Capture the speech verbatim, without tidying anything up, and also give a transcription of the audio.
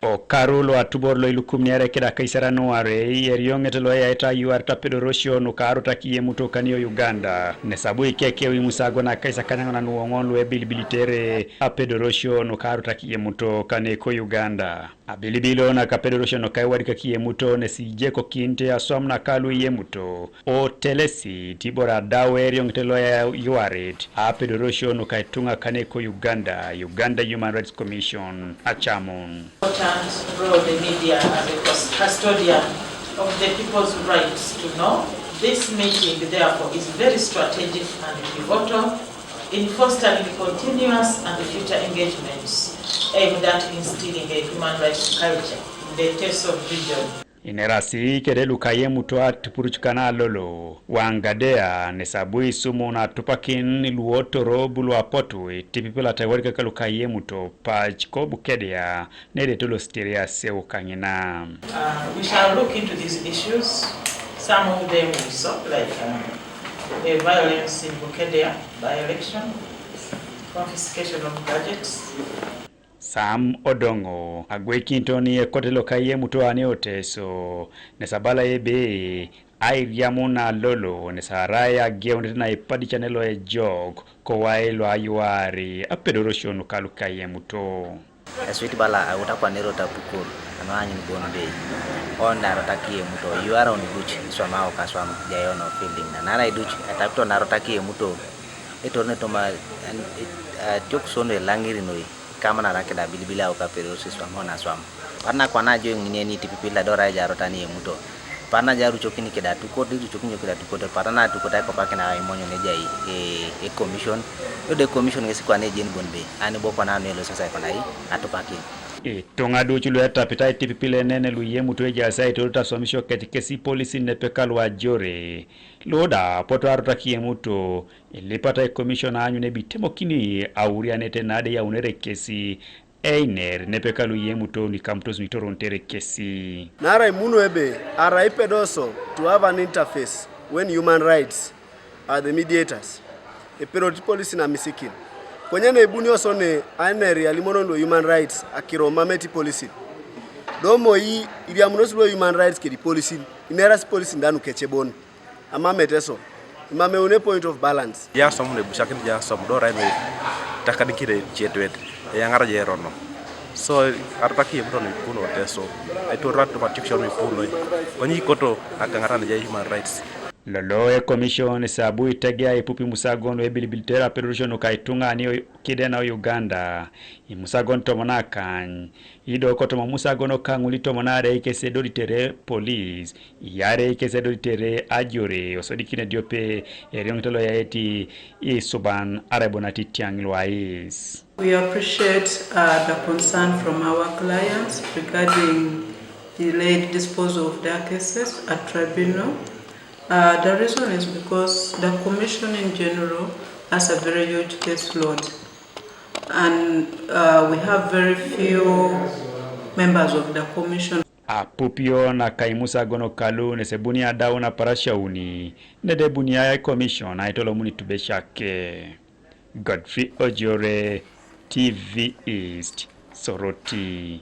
Okaru lo atubor lo ilukumin iare keda akaisaare nuarei, erioŋet lo eyaita ayuarit apedorosio nuka arutak iyemuto kane o Uganda, nesabu ikekeu imusago na akaisakanyaŋ na nuoŋon lu ebilibilitere apedorosio nuka arutak iyemuto kane ko Uganda. Abilibilo naka apedorosio nuka aiwadikak iyemuto nesi ijekokinit aswam naka lu iyemuto, otelesi tibor adau erioŋet lo eyuarit apedorosio nuka ituŋa kane ko Uganda, Uganda Human Rights Commission acamun. Important role the media as a cus-, custodian of the people's rights to know. This meeting, therefore, is very strategic and pivotal in fostering continuous and future engagements aimed at instilling a human rights culture in the Teso region. Inerasi kede luka iyemuto atupuruc kana lolo, Wangadea, nesabu isumun atupakin luotoro bulu apotu itipipilata iwarikak luka iyemuto pac ko Bukedea, nede tolositere aseu kaŋina. Uh, we shall look into these issues. Some of them we saw, like, um, the violence in Bukedea by-election, confiscation of gadgets. Sam Odoŋo, agweikinito ni ekote loka iyemuto ane o Teso, nesabala ebe airiamun na lolo, nesarai ageunet na ipadicane lo ejok, kowai lo ayuari apedorosio nuka luka iyemuto. Eswit bala auta kwanero tapukur, ano anyun bon bei. On narotak iyemuto, you are on duty, iswama okaswam, jayono feeling na. Nara iduc, etapito narotak iyemuto, etor netoma, tiok sono elaŋiri noi, kama narakida bilibili au kaperos iswam, ona swam. Pat nakwana ajo ŋineni tipipil adora ejarota ni emuto. Pat naja arucokini kida atukot, irucokini kida atukot, pat na atukot aikopakin aimonyo nejai e, e commission. Yode commission ŋesi kwana ejeni bon be, ani bo kwana anu elo sasa ikonai atupakin. Ituŋa duc lu etapita itipipil enene lu iyemuto ejaasi aitorut aswamisio kec kesi polisi nepeka lu ajore. Lo da apoto arutak iyemuto, ilipata e commission aanyun ebe itemokini aurianete nade yaunere kesi, einer nepeka lu iyemuto nikamutos nuitorontere kesi. Naarai imuno ebe arai ipedoso to have an interface when human rights are the mediators. Epedorot ipolisin amisikin. Konye neibunio so ne ainer alimonon lo human rights akiro mam eti ipolisin. Do moi iriamunos lo human rights kedi ipolisin, ineras ipolisin da nukece bon. Amam eteso, imam eune point of balance. Jasom nebusakin jasom dorai noi takadikire chetwet eyaŋara jerono. So arutaki emuton ipuno teso, aitorat matikisho ipunoi. Konyi ikoto akaŋara neja human rights. Lolo e commission sabu itegea ipupi musagon ebilibilitere apedorusio nuka ituŋa ani kide na Uganda. Imusagon tomon akany, ido kotoma musagon kaŋul itomon aare ikesi edolitere polis, iare ikesi edolitere ajore, osodikin ediope erioŋet lo yaeti isuban arai bo natitiaŋ luais. We appreciate, uh, the concern from our clients regarding delayed disposal of their cases at tribunal. Uh, the reason is because the commission in general has a very huge caseload, and, uh, we have very few members of the commission. Apupio naka imusagon kalu nesebuni adau na parasia uni, nedebuni ai commission aitolomuni tubesiake. Godfrey Ojore, T V East, Soroti.